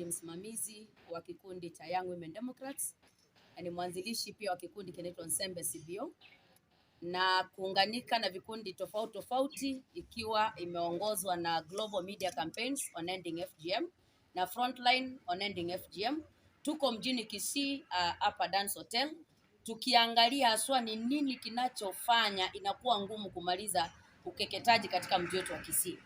Mimi ni msimamizi wa kikundi cha Young Women Democrats na ni mwanzilishi pia wa kikundi kinaitwa Nsembe CBO na kuunganika na vikundi tofauti tofauti ikiwa imeongozwa na Global Media Campaigns on Ending FGM na Frontline on Ending FGM. Tuko mjini Kisii hapa Dance Hotel, tukiangalia haswa ni nini kinachofanya inakuwa ngumu kumaliza ukeketaji katika mji wetu wa Kisii.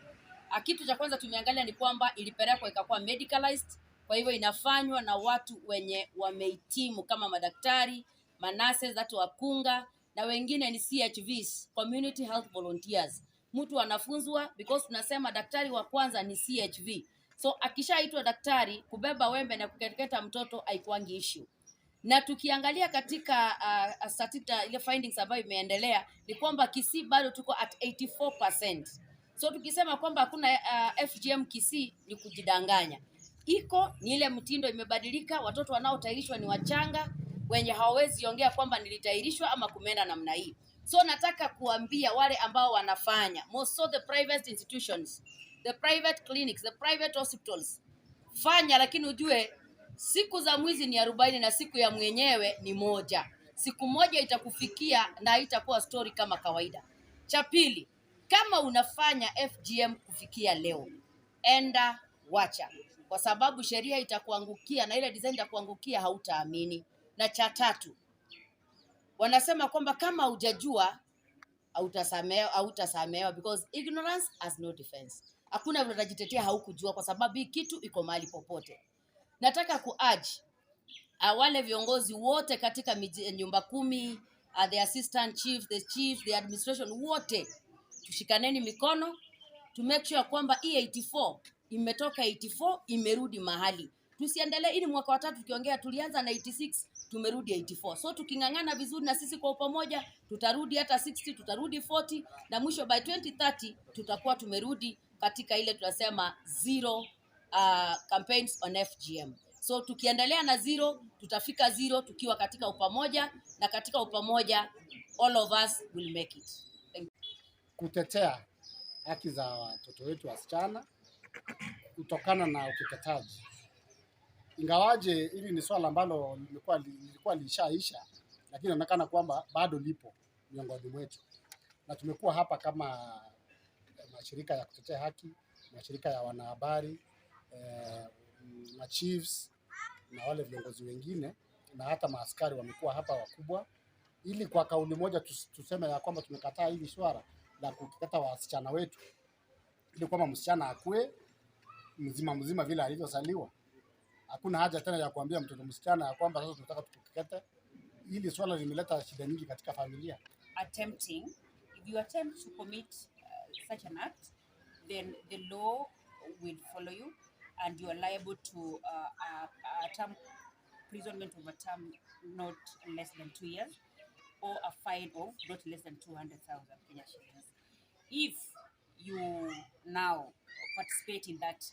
Kitu cha kwanza tumeangalia ni kwamba ilipelekwa ikakuwa medicalized, kwa hivyo inafanywa na watu wenye wamehitimu kama madaktari, manurses, watu wakunga na wengine ni CHVs, community health volunteers. Mtu anafunzwa because tunasema daktari wa kwanza ni CHV. So akishaitwa daktari, kubeba wembe na kukeketa mtoto haikuangi issue. Na tukiangalia katika statistics, ile findings ambayo imeendelea ni kwamba Kisii bado tuko at 84%. So tukisema kwamba hakuna FGM Kisii ni kujidanganya. Iko ni ile mtindo imebadilika, watoto wanaotahirishwa ni wachanga wenye hawawezi ongea kwamba nilitahirishwa ama kumeenda namna hii. So nataka kuambia wale ambao wanafanya most of the private institutions, the private clinics, the private hospitals, fanya, lakini ujue siku za mwizi ni 40 na siku ya mwenyewe ni moja. Siku moja itakufikia na haitakuwa story kama kawaida. Cha pili, kama unafanya FGM kufikia leo, enda wacha, kwa sababu sheria itakuangukia na ile design itakuangukia, hautaamini. Na cha tatu, wanasema kwamba kama hujajua hautasamehewa, hautasamehewa because ignorance has no defense. Hakuna vile utajitetea haukujua, kwa sababu hii kitu iko mahali popote. Nataka kuurge wale viongozi wote katika miji, nyumba kumi, the assistant chief, the chief, the administration wote tushikaneni mikono to make sure kwamba hii 84 imetoka 84 imerudi mahali. Tusiendelee, hii ni mwaka wa tatu tukiongea, tulianza na 86 tumerudi 84. So tuking'ang'ana vizuri na sisi kwa pamoja tutarudi hata 60, tutarudi 40 na mwisho by 2030 tutakuwa tumerudi katika ile tunasema zero campaigns on FGM. So tukiendelea na zero tutafika zero tukiwa katika upamoja, na katika upamoja all of us will make it. Thank you. Kutetea haki za watoto wetu wasichana kutokana na ukeketaji. Ingawaje hili ni swala ambalo lilikuwa lishaisha, lakini inaonekana kwamba bado lipo miongoni mwetu, na tumekuwa hapa kama mashirika ya kutetea haki, mashirika ya wanahabari, ma chiefs na wale viongozi wengine na hata maaskari wamekuwa hapa wakubwa, ili kwa kauli moja tuseme ya kwamba tumekataa hili swala la kukeketa wasichana wetu, ili kwamba msichana akue mzima mzima vile alivyozaliwa. Hakuna haja tena ya kuambia mtoto msichana ya kwamba sasa tunataka tukukekete. Hili swala limeleta shida nyingi katika familia. Attempting, if you attempt to commit such an act, then the law will follow you and you are liable to a term imprisonment of a term not less than 2 years or a fine of not less than 200,000 Kenya shillings. If you now participate in that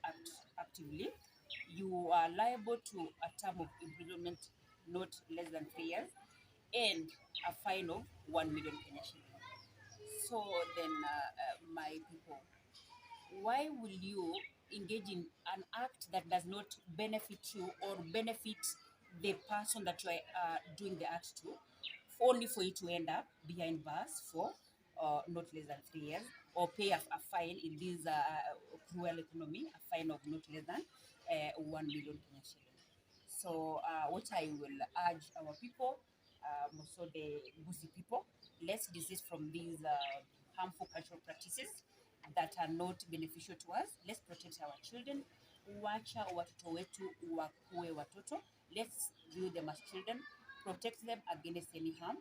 act actively, you are liable to a term of imprisonment not less than 3 years and a fine of 1 million Kenya shillings. So then, my people, why will you engage in an act that does not benefit you or benefit the person that you are doing the act to, only for you to end up behind bars for not less than 3 years or pay a fine in this cruel economy, a fine of not less than 1 million Kenya shillings? So what I will urge our people, also the Gusii people, let's desist from these harmful cultural practices that are not beneficial to us. Let's protect our children. Wacha watoto wetu wakuwe watoto. Let's view them as children, protect them against any harm.